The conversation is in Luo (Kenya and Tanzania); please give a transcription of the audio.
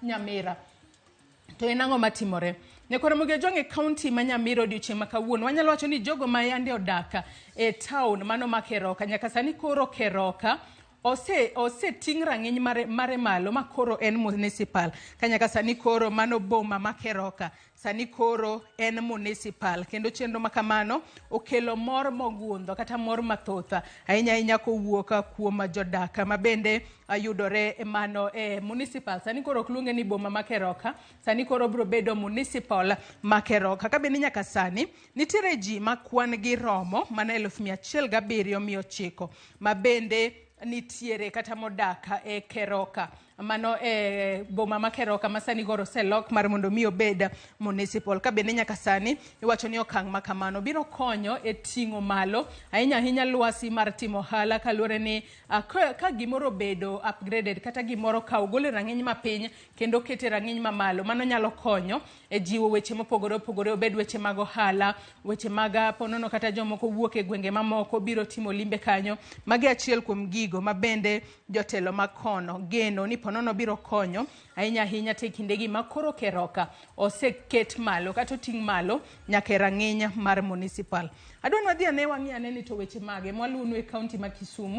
Nyamira. To en ang'o matimore? Nyakwar Ramogi Ojwang' e kaunti ma Nyamira odiochieng' ma kawuono wanyalo wacho ni jogo ma yande odak e taon mano ma Keroka nyaka sani koro Keroka oseting' rang'iny mare malo ma koro en municipal ka nyaka sani koro mano boma ma Keroka sani koro en municipal kendo chenro ma kamano okelo mor mogundho kata mor mathoth ahinya ahinya kowuok kuom jodak ma bende yudore mano e municipal. Sani koro ok luonge ni boma ma Keroka, sani koro biro bedo municipal ma Keroka. Ka bende nyaka sani nitiere ji ma kwan gi romo mana 107,900 ma bende nitiere kata modak e Keroka, mano e boma ma Keroka ma sani koro oselok mar mondo mi obed municipal. Ka bende nyaka sani iwacho ni okang' ma kamano biro konyo e ting'o malo ahinya ahinya lwasi mar timo ohala kaluwore ni ka gimoro obedo upgraded kata gimoro ka ogol e rang'iny mapiny kendo okete e rang'iny mamalo, mano nyalo konyo e jiwo weche mopogore opogore, obed weche mag ohala, weche mag ponono kata jomoko wuok e gwenge mamoko biro timo limbe kanyo. Magi achiel kuom gigo ma bende jotelo ma kono geno ni ponono biro konyo ahinya ahinya te kindegi ma koro Keroka oseket malo kata oting' malo nyaka e rang'iny mar municipal. Adwa ni wadhi ane wang'i ane ni to weche mage mwaluwonu e kaunti ma Kisumu.